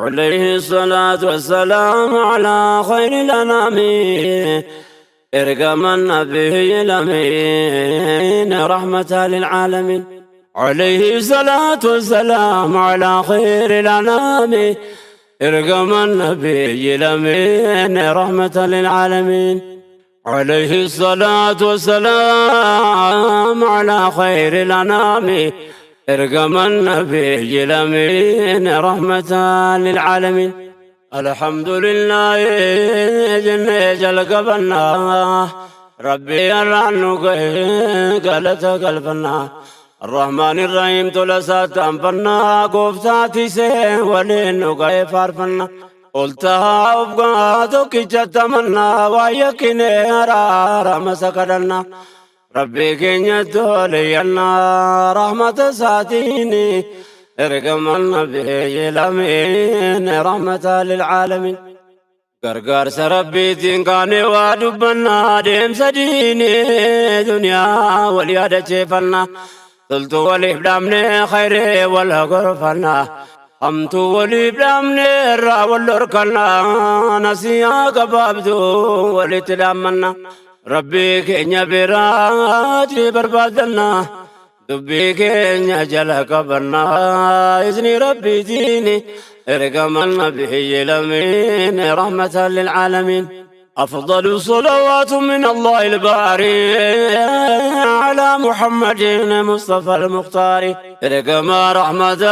عليه الصلاة والسلام على خير الأنام، ergama النبي الأمين رحمة للعالمين. عليه الصلاة والسلام على خير الأنام، ergama النبي الأمين رحمة للعالمين. عليه الصلاة والسلام على خير الأنام، ergama النبي الأمين رحمة للعالمين. الحمد لله jennee jalqabanna، Rabbii irraan nu ga'e galata galfanna. الرحمن الرحيم tola isaatti anfannaa، gooftaattisee waliin nu ga'e faarfanna. Ol tahaa of gaa tokkicha tamannaa, waa yakkinee araarama isa kadhanna. Rabbii keenya toleyyannaa rahmata isaatiin، ergama النبي الأمين رحمة للعالمين. Gargaarsa Rabbiitiin kaanee waa dubbannaa، deemsa diinii duniyaa wal yaadacheeffannaa. Toltuu waliif dhaabnee khayree wal gorfannaa. Hamtuu waliif dhaabnee irraa wal dhorkannaa. Nasiyaa gabaabduu walitti dhaammannaa. Rabbii keenya biraatti barbaadannaa. Dubbii keenya jala qabannaa. Izni Rabbiitiin ergama النبي الأمين رحمة للعالمين. أفضل صلوات من الله الباري على محمد مصطفى المختار، ergama رحمة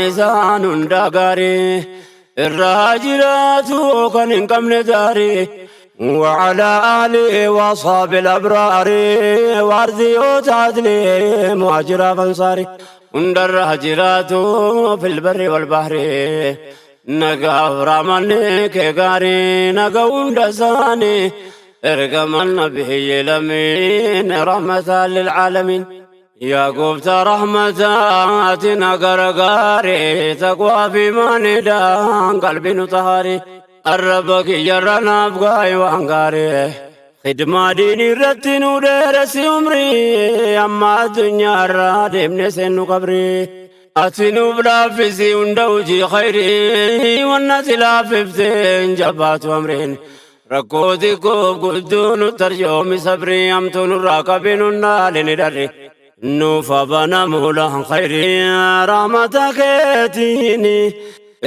إسان دقاري الراجلات كان كم داري، وعلى آله وأصحاب الأبرار وأرضي عدلي مهاجر فانصاري hundarra jiraatu في البر والبحر. Nagaaf ramanni kee gaarii naga hunda isaanii، ergama النبي الأمين رحمة للعالمين. Yaa gooftaa rahmataati na gargaari، taqwaa fi maaniidhaan qalbii nu tahaari. Arraba kiyyarra naaf gaayi waan gaarii، khidmaa diinii irratti nu dheeressi umrii. Amma addunyaarraa deemne seennu qabrii, ati nuuf laaffisi hunda hojii khayrii. Wanna si laaffifteen jabaatu amriin، rakkoo xiqqoof gudduu nu tarjoomi sabrii. Hamtuu nurraa qabi nunnaalini dharri، nuuf abanamu laan khayrii rahmata keetiin،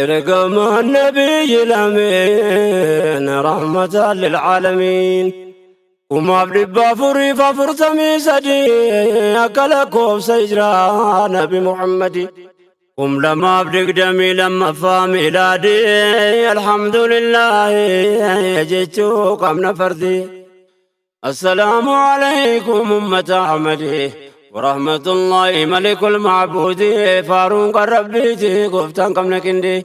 ergama النبي الأمين رحمة للعالمين. 1443 akka lakkoofsa hijiraa Nabi Muhammadi. 2022 miilaadii، alhamdulillaahi jechuu qabna fardi. السلام عليكم أمة أحمد ورحمة الله، ملك المعبود فاروق ربيتي قفتان قمنا كندي.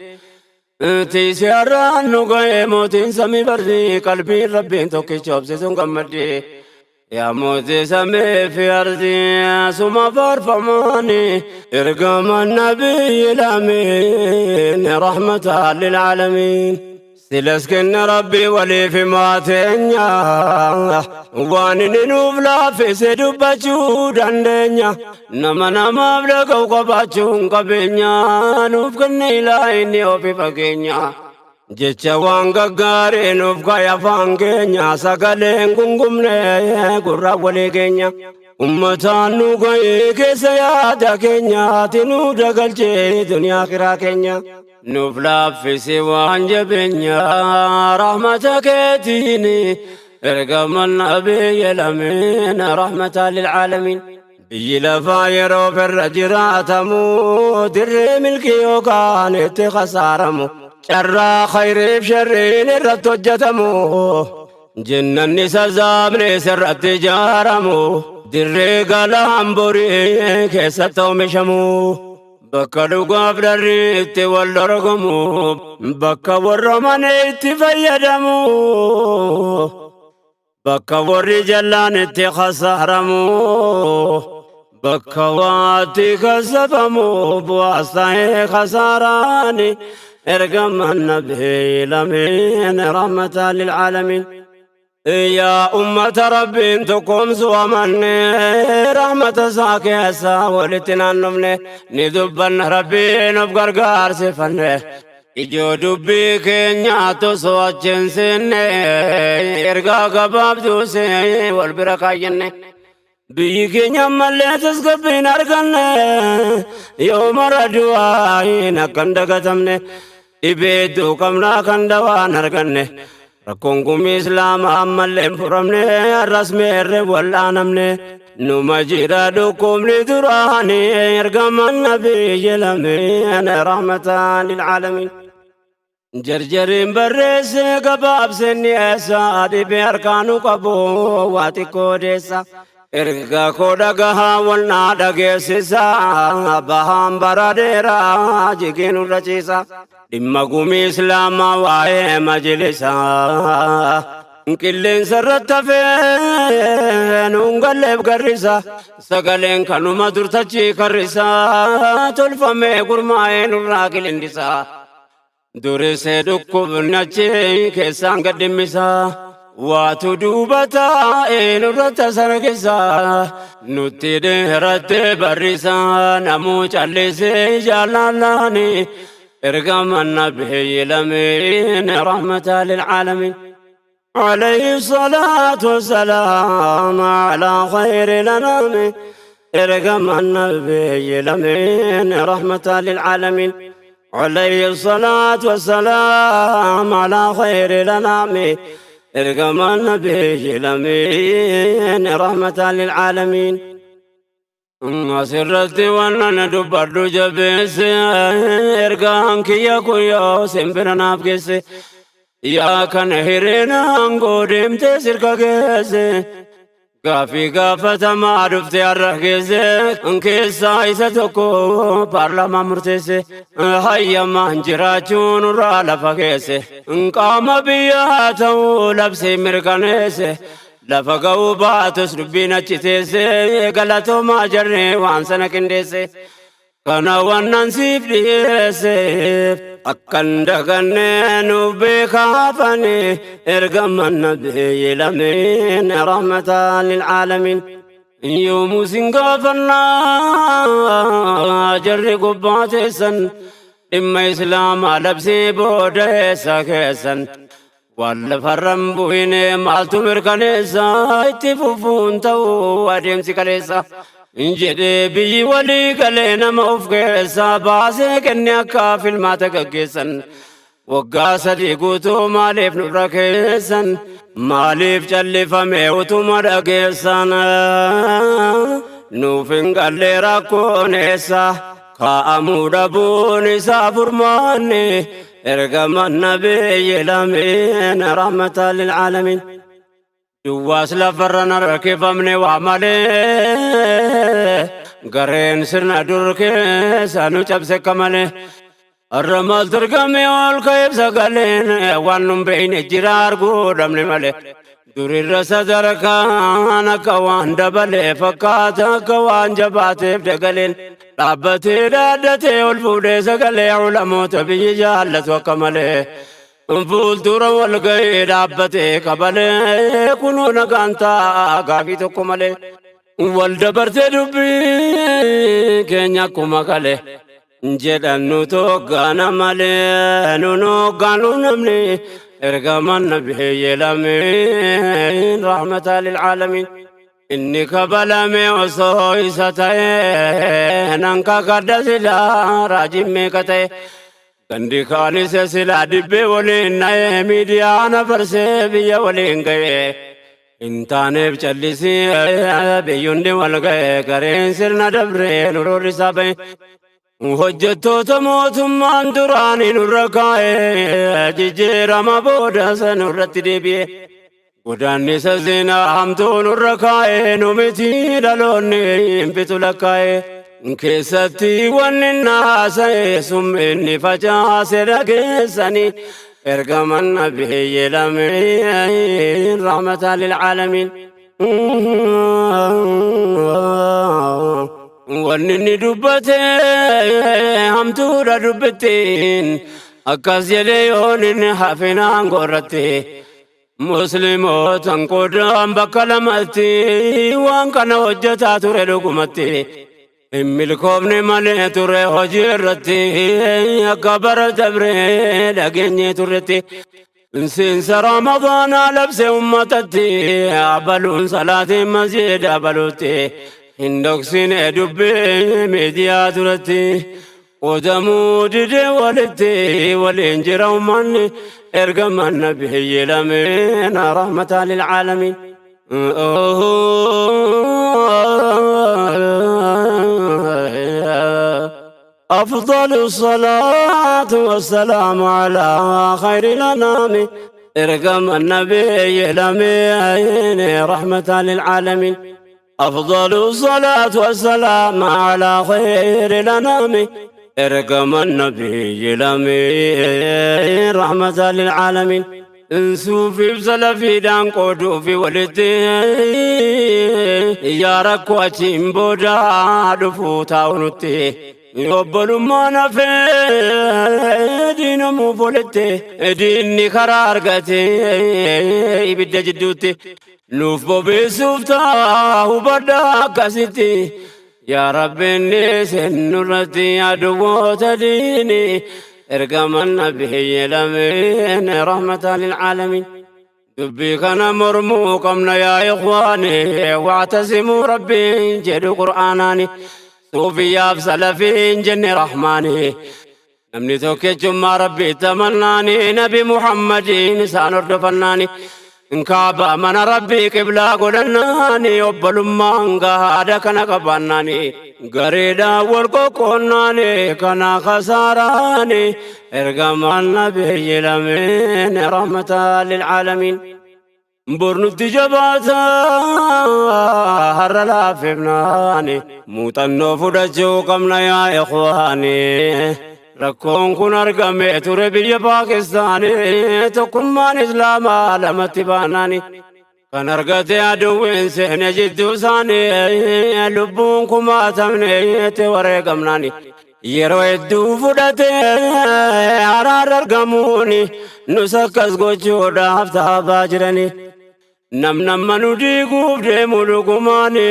Tiisiarraan nu ga'ee mootiin samii barri، qalbiin Rabbiin tokkicha obsisuun gammaddi. Yaa mootii samii fi ardii suma faarfamaani، ergama النبي الأمين رحمة للعالمين. Silas kenna Rabbii waliif maateenya، waan inni nuuf laaffise dubbachuu dandeenya. Nama namaaf dhaga'u qabaachuun qabeenya, nuuf kenne ilaa inni ofi fageenya. Jecha waan gaggaarii nuuf kaya afaan keenya, sagaleen gungumne gurra walii keenya. Ummataan nu ga'ee keessa yaada keenyaati, nu dagalchee duniyaa kiraa keenya. Nuuf laaffisi waan jabeenya rahmata keetiin، ergama النبي الأمين رحمة للعالمين. Biyyi lafaa yeroo irra jiraatamu, dirree milkii yookaan itti khasaaramu, carraa khayriif sharriin irratti hojjetamu, jennanni sazaabni sirratti ijaaramu, dirree galaan borii keessatti oomishamu, bakka dhugaaf dharri itti wal dorgomu, bakka warra mana itti fayyadamu, bakka warri jallaan itti khasaaramu, bakka waatti kasabamu bu'aas ta'ee khasaaraani، ergama النبي الأمين رحمة للعالمين. Yaa ummata Rabbiin tokkoomsu amanne، rahmata isaa keessa walitti naannofne, ni dubbanna Rabbiin of gargaarsifanne. Ijoo dubbii keenyaa tosoo achi hin seenne, ergaa gabaabduu see wal bira kaayyanne. Biyyi keenya ammallee tasgabbiin arganne, yoo mara du'aayin akka hin dagatamne. Dhibee hedduu qabnaa kan dawaan arganne. Rakkoon gumii Islaamaa ammallee hin furamne, har'as meerre wal'aanamne. Numa jira dhukkubni duraanii, ergamaan nabiyyi lameen rahmatan lil aalamiin. Jarjariin barreesse gabaabseen dhiyeessa, dhibee harkaanu qabu waa xiqqoo odeessa. Erga koo dhagahaa wal naa dhageessisa, bahaan bara dheeraa jigee nurra ciisa. Dhimma gumii Islaamaa waa'ee majlisa. Qilleensa irratti hafee nuun galleef garrisa. Sagaleen kanuma durtachii karrisa. Tolfamee gurmaa'ee nurraa qilindisa. Durisee dhukkubni achi keessaan gad dhimmisa. Waatu duuba taa'ee nurratti sargisa. Nutti dheerattee barrisa. Namuu callisee jaalalaani. Ergaman nabiyyi lameen rahmataa lilcaalamiin. عليه الصلاة والسلام على خير الأنام، ارقم النبي الأمين رحمة للعالمين. عليه الصلاة والسلام على خير الأنام، ارقم النبي الأمين رحمة للعالمين. Asirratti waan dubbadhu jabeesse, ergaan kiyya kuyyoo simbira naaf geesse. Yaa kana hireen aangoo deemtee sirka geesse. Gaaffii gaafatamaa dhufte har'a geesse. Keessaa isa tokko paarlaamaa murteesse. Hayyamaan jiraachuun irraa lafa geesse. Qaama biyyaa ta'uu labsee mirkaneesse. Lafa ga'uu baatus dubbiin achi teesse, galatoomaa jarree waan sana qindeesse. Kana wannan siif dhiyeesseef akkan daganne nuuf beekaafani, ergaman nabiyyi lameen rahmatan lilcaalamiin. Yoomuu sin gaafannaa jarri gubbaa teessan, dhimma Islaamaa labsii booda eessa keessan? Waan lafarran bu'ine maaltu mirkaneessa, itti fufuun ta'uu adeemsi kaleessa? Jedhee biyyi walii galee nama of keessaa baasee kenne akka filmaata gaggeessan. Waggaa 3 guutuu maaliif nurra keessan? Maaliif callifame utuma dhageessan? Nuuf hin galle rakkoon eessa, kaa'amuu dhabuun isaa furmaanni, ergaman nabiyyi lameen rahmatan lilcaalamiin. Duwwaas lafarra narkifamne waa malee, gareen sirna dur keessa nu cabse akka malee. Har'a maaltu argame ol ka'eef sagaleen, waan nun beekne jira arguu dhabne malee. Durirra sadarkaan akka waan dabalee fakkaata, akka waan jabaateef dagaleen. Dhaabbatee dhaaddatee ol fuudhee sagalee, ulamoota biyyi jaallatu akka malee. Fuuldura wal ga'ee dhaabbatee qabalee, kunoo nagaan ta'a gaafii tokko malee. Wal dabartee dubbii keenya akkuma kale. Jedhan nu toggaana malee, nu hoggaanu namni, ergaman nabiyyi lameen rahmata lilcaalamiin. Inni kabalame osoo isa ta'e, nan kakadha silaa raajiin meeqa ta'e. Gandi kaanis silaa dibbee waliin na'ee, miidiyaa na farsee biyya waliin ga'e. Hin taaneef callisii biyyundi wal ga'e, gareen sirna dabree nu roorrisaa ba'e. Hojjettoota mootummaan duraanii nurra kaa'e, jijjiirama booda sanurratti deebi'e. Godaannisa seenaa hamtuu nurra kaa'e, nu miti dhaloonni hin fitu lakkaa'e. Keessatti wanni naasa'e summinni facaase dhageessanii, ergaman nabiyyi lameen rahmatan lilcaalamiin. Wanni inni dubbate hamtuudha dubbittiin, akkas jedhee yoon inni hafinaan gorratti. Muslimootan qodaan bakka lamatti waan kana hojjetaa ture dhugumatti. Hin milkoofne malee ture hojii irratti akka bara dabree dhageenyee turretti. Seensa Ramadaanaa labse ummatatti abaluun salaatiin masjiida abaluutti hin dhoksine dubbii miidiyaa duratti. Qodamuu didee walitti waliin jira ummanni ergaman nabiyyi lameen rahmataa lilcaalamiin. أفضل الصلاة والسلام على خير الأنام ارقم النبي الأمين رحمة للعالمين. أفضل الصلاة والسلام على خير الأنام ارقم النبي الأمين رحمة للعالمين. Suufiif salafiidhaan qooduufi walitti yaa rakkoo achiin booda dhufuu taa'u nutti obbolummaan hafee diinamuuf walitti diinni karaa argate ibidda jidduutti nuuf bobeessuuf ta'a hubadhaa akkasitti. Yaa Rabbi inni nurratti aduwwoota diini ergaman nabiyyi lameen rahmatan lilcaalamiin. Dubbii kana mormuu qabna yaa ikhwaani, wactasimuu Rabbiin jedhu Qur'aanaani, suufiyyaaf salafiin jenne Rahmaani. Namni tokkichummaa Rabbii tamannaani, Nabi Muhammadiin isaan hordofannaani, Kaaba mana Rabbii qiblaa godhannaani, obbolummaan gahaadha kana qabaannaani, gareedhaan wal qoqqoonnaani kana kasaaraani ergamaan nabiyyi lameen rahmatan lilcaalamiin. Bornutti jabaata har'a laaffifnaani muuxannoo fudhachuu qabna yaa ikhwaani. Rakkoon kun argame ture biyya Paakistaanii tokkummaan Islaamaa lamatti baanaani. Kan argate aduwwiin seene jidduu isaanii lubbuun kumaatamne itti wareegamnaani. Yeroo hedduu fudhate araarra argamuuni nus akkas gochuudhaaf taabaa jirani. Namnamma nu diiguuf deemu dhugumaani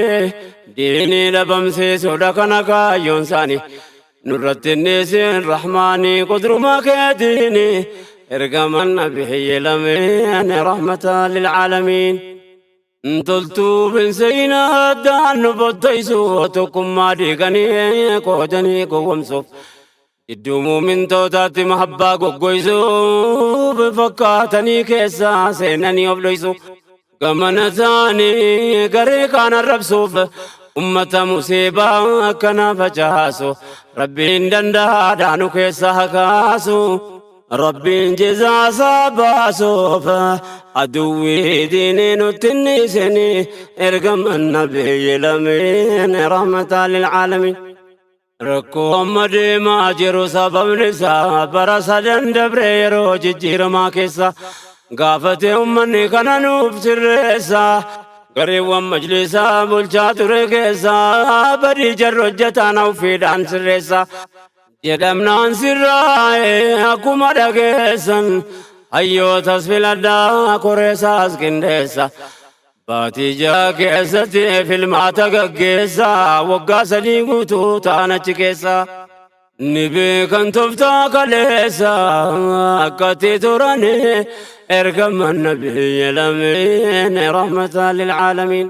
diinii dhabamsiisuudha kana kaayyoon isaanii. Nurratti innisin Rahmaani qudruma keetiini ergaman nabiyyi lameen rahmatan lilcaalamiin. Toltuu bin seenaa addaan nu bottaysu tokkummaa diiganii qoodanii gowwomsuuf. Gidduu muumintootaatti mahabbaa goggoysuuf fakkaatanii keessaa seenanii of dhoysu. Gamana isaanii garee kaan arrabsuuf ummata musiibaa akkana facaasu. Rabbiin danda'aadhaa nu keessa haa kaasu. Rabbiin jezaasaa baasuuf aduwwii diinii nutti hin ergaman nabiyyi lameen rahmatan lilcaalamiin. Rakkoo amma deemaa jiru sababni isaa bara sadan dabre yeroo jijjiiramaa keessa gaafate ummanni kana nuuf sirreessa. Gareewwan majlisaa bulchaa ture keessa badii jarri hojjetaan ofiidhaan sirreessa. Jedhamnaan sirraa'e akkuma dhageessan hayyootas filadhaa koreessaas qindeessa. Baatii 6 keessatti filmaata gaggeessa waggaa 3 guutuu ta'an achi keessa. Ni beekan tooftaa kaleessa akkatti turani ergaman nabiyyi lameen rahmatan lilcaalamiin.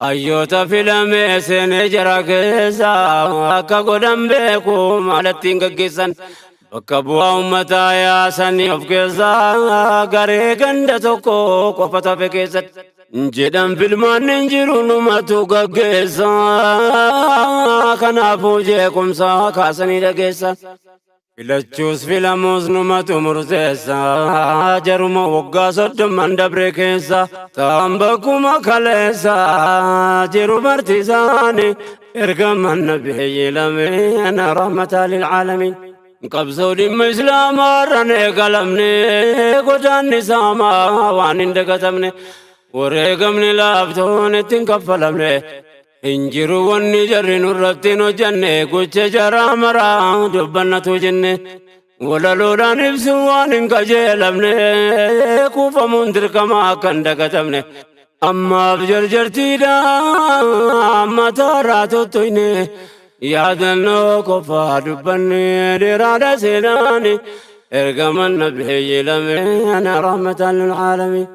Hayyoota filamee seenee jara keessa akka godhan beeku maalattiin gaggeessan. Bakka bu'aa uummataa yaasanii of keessaa garee ganda tokko qofa tafe keessatti. Jedhan filmaanni hin jiru numatu gaggeessa. Kanaafuu jeequmsa kaasanii dhageessa. Filachuus filamuus numatu murteessa. Jaruma waggaa 30 dabre keessa ta'an bakkuma kaleessa jiru bartiisaani ergaman nabiyyi lameen rahmatan lilcaalamiin. Qabsoo dhimma Islaamaa irraan eegalamne godaanni saamaa waan hin dagatamne wareegamni laaftoon ittiin kaffalamne. Hin jiru wanni jarri nurratti hin hojjenne gocha jaraa maraa dubbannatu jenne. Walaloodhaan ibsu waan hin qajeelamne kuufamuun dirqama akka hin dagatamne. Ammaaf jarjartiidha mataarraa tottoyne yaadannoo qofaa dubbanne dheeraadha seenaani ergaman nabiyyi lameen rahmatan lilcaalamiin.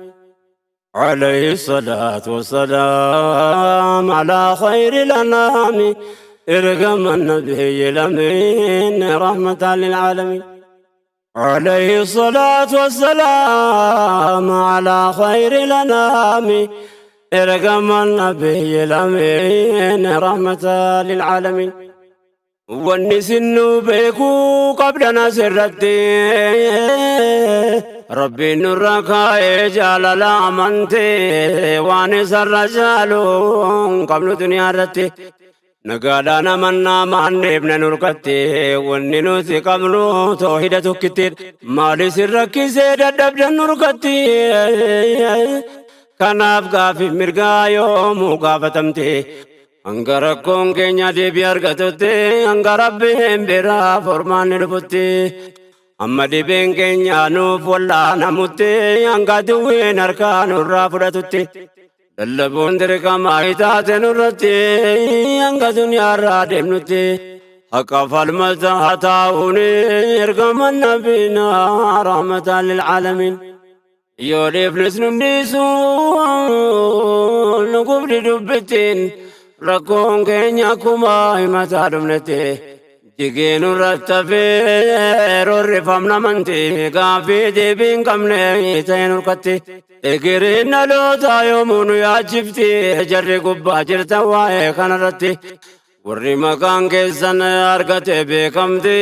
عليه الصلاة والسلام على خير الأنام ارقم النبي الأمين رحمة للعالمين. عليه الصلاة والسلام على خير الأنام ارقم النبي الأمين رحمة للعالمين. Wanni sinnu beekuu qabdana sirratti Rabbiin nurra kaa'ee jaalala amantee waan isarra caalu qabnu duniyaa irratti nagaadhaan amannaa maanneefne nurkatti wanni nuti qabnu toohida tokkittiidha. Maali sin rakkisee dadhabdan nurkatti kanaaf gaafii mirgaa yoomuu gaafatamte hanga rakkoon keenya deebii argatutti hanga Rabbiin biraa furmaanni dhufutti amma dhibeen keenya nuuf wallaanamutti hanga duwween harkaa nurraa fudhatutti lallabuun dirqama taate nurratti hanga duniyaarraa deemnutti haqa falmata taa'uun ergama nabiina rahmatan lilcaalamiin. Yoo dhiifnes nu dhiisu nu gubdi dubbittiin rakkoon keenya akkuma himataa dhumnetti jigee nurratti hafee roorrifamna amantii gaaffii deebii hin qabne ta'e nurkatti. Egereen dhalootaa yoomuu nu yaachifti jarri gubbaa jirtan waa'ee kanarratti. Warri maqaan keessan argate beekamti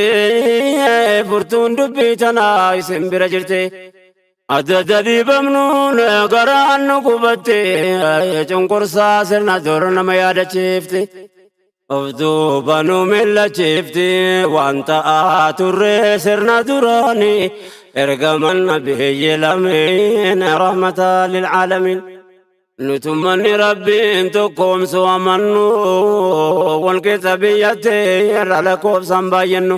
furtuun dubbii tanaa isin bira jirti. Adda dhiibamnuun garaan nu gubatte cunqursaa sirna dur nama yaadachiifti. Of duuba nu millachiifti waan ta'aa turre sirna duraani ergaman nabiyyi lameen rahmata lilcaalamiin. Nutummanni Rabbiin tokkoomsu amannu walqixa biyyatti irra lakkoofsaan baay'annu.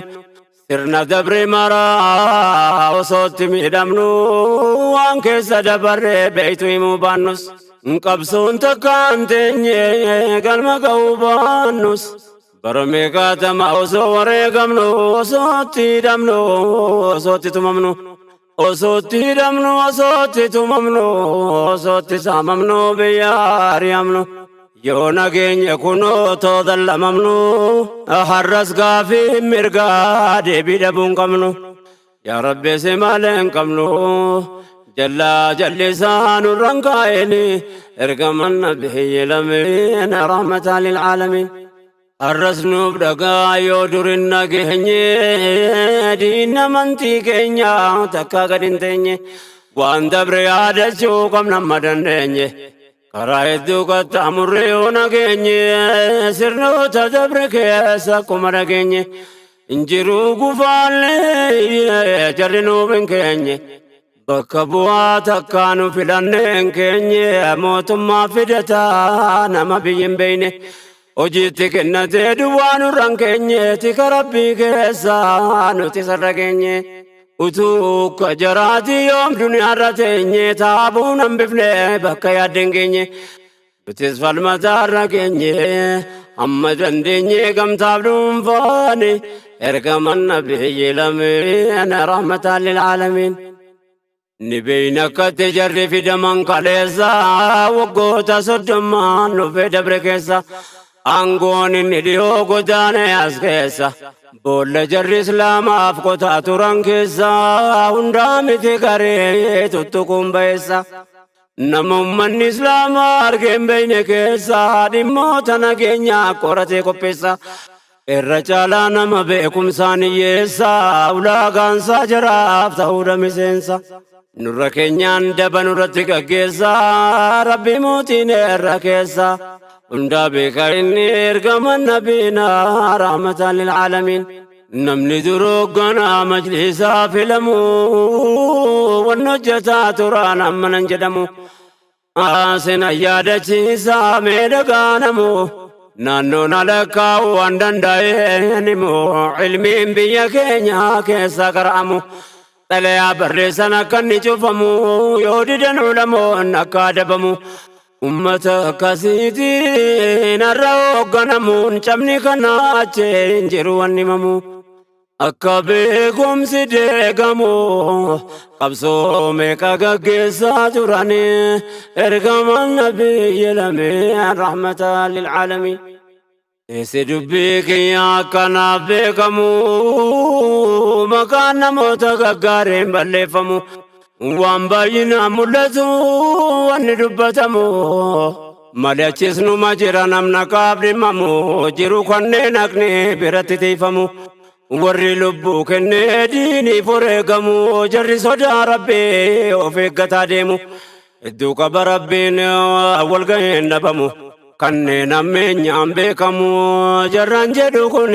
Sirna dabre maraa osootti miidhamnu waan keessa dabarre beeytu himuu baannus. Qabsoon takkaan teenye galma ga'uu baannus. Bara meeqaatama osoo wareegamnu osootti hidhamnu osootti tumamnu. Osootti hidhamnu osootti tumamnu osootti saamamnu biyya ari'amnu. Yoo nageenya kunoo tootallamamnu har'as gaafii mirgaa deebii dhabuu hin qabnu. Yaa Rabbi si malee hin qabnu jallaa jallisaa nurran kaa'eni ergaman nabiyyi lameen rahmatan lilcaalamiin. Har'as nuuf dhagaa yoo durin nageenye diinna amantii keenya takka gad hin teenye waan dabre yaadachuu qabna amma dandeenye. Karaa hedduu qaxxaamurree yoo nageenye sirnoota dabre keessa akkuma dhageenye injiruu gufaallee jarri nuuf hin keenye. Bakka bu'aa takkaa nu filannee hin keenye mootummaa fidataa nama biyyi hin beeyne. Hojiitti kennatee duwwaa nurra hin keenye tika Rabbii keessa nuti sarra geenye. Utuu akka jaraatii yoom duniyaarra teenye taabuun hambifne bakka yaadde hin geenye. Nutis falmataarra geenye amma dandeenye gamtaaf dhuunfaani ergaman nabiyyi lameen rahmatan lilcaalamiin. Ni beeyna akkatti jarri fidaman kaleessa waggoota 30n dhufee dabre keessa aangoon inni dhiyoo godaane as keessa boolla jarri islaamaaf qotaa turan keessa hundaa miti garee tuttuquun ba'eessa. Nama ummanni islaamaa argee hin beeyne keessa dhimmoota nageenyaa qoratee qopheessa. Irra caalaa nama beekumsaan hiyyeessa ulaagaansaa jaraaf ta'uudha miseensa. Nurra keenyaan daba nurratti gaggeessa Rabbi mootiin irra keessa. Hundaa beeka inni ergama nabiina rahmatan lilcaalamiin. Namni duruu hoogganaa majlisaa filamu wanni hojjetaa turaan amma nan jedhamu. Sina yaadachiisaa mee dhagaanamu naannoon alakkaa'uu waan danda'een himu ilmiin biyya keenya keessa qara'amu. Xalayaa barreessan akka inni cufamu yoo didan ulamoon akka adabamu. Ummata akkasiitiin har'a hoogganamuun cabni kana achi hin jiru wanni himamu. Akka beekumsi deegamu qabsoo meeqa gaggeessaa turani ergamaan nabiyyi lameen rahmata lil'aalamiin. Teessi dubbii kiyya akkanaaf beekamu maqaan namoota gaggaariin balleeffamu waan baay'inaan mul'atu wanni dubbatamu malee achis numa jira namna qaaf dhimmamu jiru kanneen haqni biratti tiifamu warri lubbuu kennee diiniif wareegamu jarri sodaa rabbii of eeggataa deemu hedduu qaba rabbiin walgaheen dhabamu kanneen ammeenyaan beekamu jarraan jedhu kun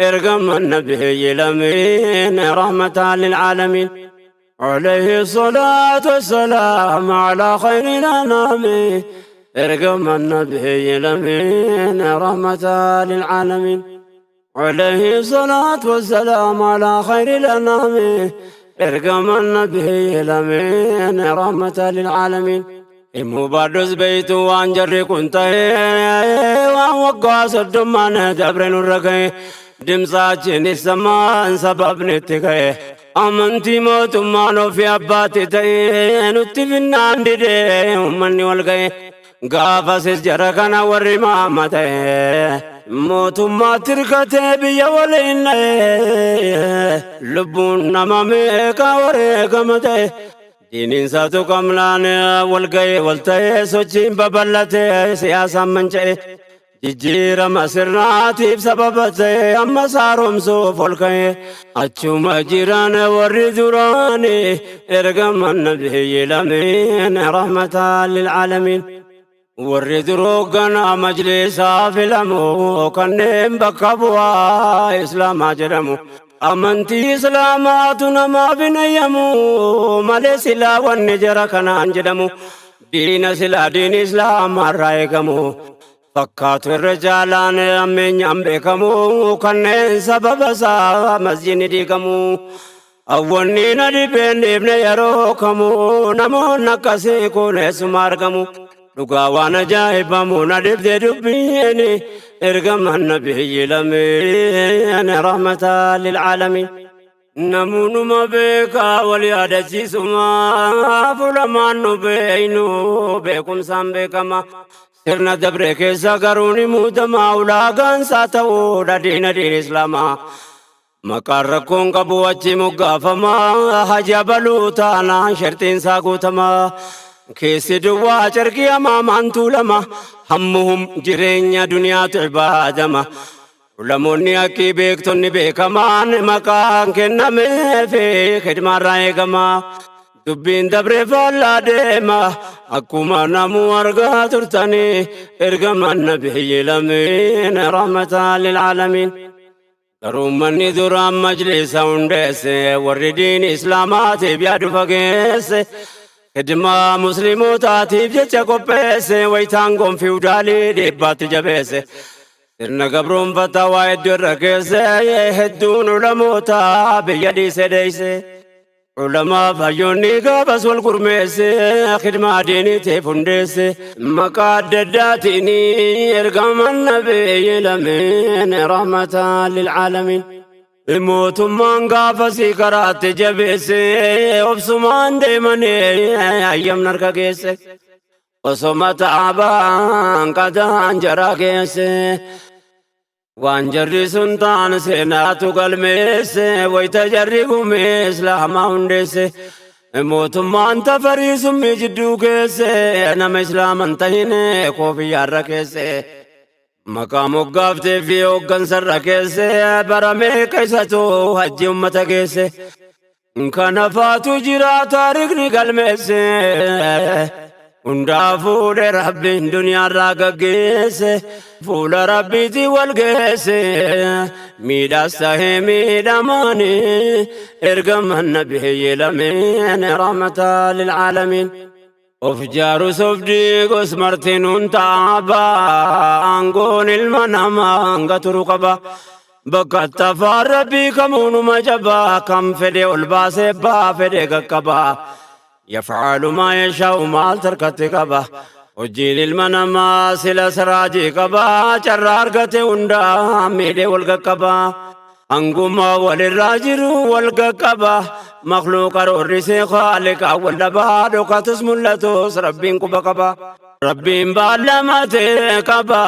ergama nabiyyi lameen rahmataa lil'aalamiin. عليه الصلاة والسلام على خير الأنام ارقم النبي الأمين رحمة للعالمين عليه الصلاة والسلام على خير الأنام ارقم النبي الأمين رحمة للعالمين. Himuu baadhus beeytu waan jarri kun ta'e waan waggaa soddommaan dabre nurra ga'e dimsaachiin samaan sababni itti ka'e amantii mootummaan ofii abbaatti ta'e nutti finnaan didee uummanni wal ga'e gaafasis jara kana warri maama ta'e mootummaatti hirkatee biyya waliin dha'e lubbuun nama meeqa wareegama ta'e. Diiniinsaatu qabnaan wal ga'e wal ta'ee sochiin babal'atee siyaasaan manca'e jijjiirama sirnaatiif sababa ta'e amma saaromsuuf ol ka'e achuma jiran warri duraani ergama nabiyyi lameen rahmataan lil'aalamiin. Warri duroo ganaa majlisaa filamu kanneen bakka bu'aa islaamaa jedhamu. Amantii islaamaatu namaaf hin ayyamu malee silaa wanni jara kanaan jedhamu. Diina silaa diini islaamaa irraa eegamu. Fakkaatu irra jaalaan ammeenyaan beekamu kanneen sababa isaa masjidni diigamu. Awwanni na dhibeen dhiibne yeroo kamu namoonni akkasii kun eessuma argamu. Dhugaa waan ajaa'ibamu na dhibde dubbiin ergamaan nabiyyi lameen rahmata lil'aalamiin. Namoonnuma beekaa wal yaadachiisuma fuulamaan nu beeynu beekumsaan beekama. Sirna dabre keessa garuu ni muudama ulaagaan isaa ta'uudha diina diin islaamaa. Maqaan rakkoon qabu achi moggaafama haja baluu taanaan sharxiin isaa guutama. Keessi duwwaa carqii hamaamaan tuulama hammuhum jireenya duniyaatu ibaadama. Ulamoonni haqqii beektonni beekamaan maqaan kennameefi khidmaarraa eegama. Dubbiin dabree faallaa deema akkuma namuu argaa turtanii ergamaan nabiyyi lameen rahmataa lil'aalamiin. Garuu ummanni duraan majlisa hundeesse warri diin islaamaatiif yaadu fageesse khidmaa muslimootaatiif jecha qopheesse wayitaan gonfiudaalii dhiibbaatti jabeesse. Sirna gabroonfataa waa hedduu irra keesse hedduun ulamoota biyya dhiise dheeyse. Ulamaa hayyoonni gaafas wal gurmeesse khidmaa diiniitiif hundeesse maqaa adda addaatiin ergaman nabiyyi lameen rahmataan lil'aalamiin. Mootummaan gaafasii karaatti jabeesse obsumaan deemanii hayyamna harka geesse. Osoma taabaan qadaan jara geesse. Waan jarri sun ta'an seenaatu galmeesse wayita jarri gumee islaamaa hundeesse. Mootummaan tafarii summii jidduu keesse nama islaaman tahine koofiyyaarra keesse. Maqaa moggaaftee fi hooggansarra keesse bara meeqa isatu hajji ummata geesse. Kana faatu jira taarikni galmeesse. Hundaa fuudhe rabbiin duniyaarraa gaggeesse. Fuula rabbiitti wal geesse. Miidhaas tahee miidhamaani. Ergaman nabiyyi lameen rahmataa lil'aalamiin. Of jaarus of diigus martinuun taaba. Aangoon ilma namaa hanga turu qaba. Bakka tafaan rabbii kamuunuma jabaa. Kan fedhe ol baasee baa fedhe qaqqaba. Yaf'aalu maa yashaa'u maal tarkatti qaba. Hojiin ilma namaa sila siraajii qabaa, carraa argate hundaa miidhee wal qaqqabaa. Hanguma walirraa jiru wal qaqqaba, makhluuqa roorrisee khaaliqa wal dhabaa, dhokatus mul'atus Rabbiin quba qaba. Rabbiin baallamatee qaba,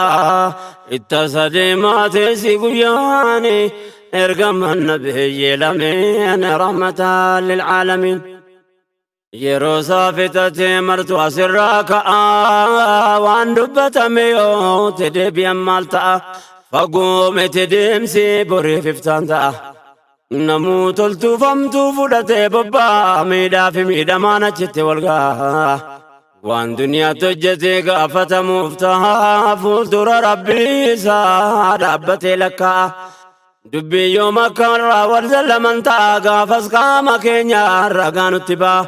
ittasa deemaatee si guyyaani ergaman nabiyyi lameen rahmataan lilcaalamiin. Yeroo isaa fixatee martu asirraa ka'a, waan dubbatame yoo te deebi'an maal ta'a? Fagoo miti deemsi, boriif iftaan ta'a. Namuu toltuufamtuu fudhatee bobbaa, miidhaa fi miidhamaan achitti wal ga'a. Waan duniyaatti hojjetee gaafatamuuf ta'a, fuuldura Rabbii isaa dhaabbatee lakkaa'a. Dubbii yoom akka irraa wal zallaman ta'a, gaafas qaama keenya ragaa nutti ba'a.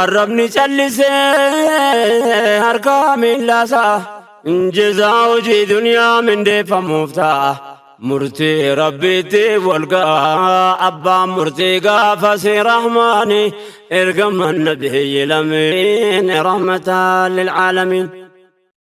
Arrabni callisee harka miillaasaa jezaa hojii duniyaa mindeeffamuuf ta'a. Murtii Rabbiitti wal ga'a, abbaan murtii gaafasi Rahmaani, ergaman nabiyyi lameen rahmataan lilcaalamiin.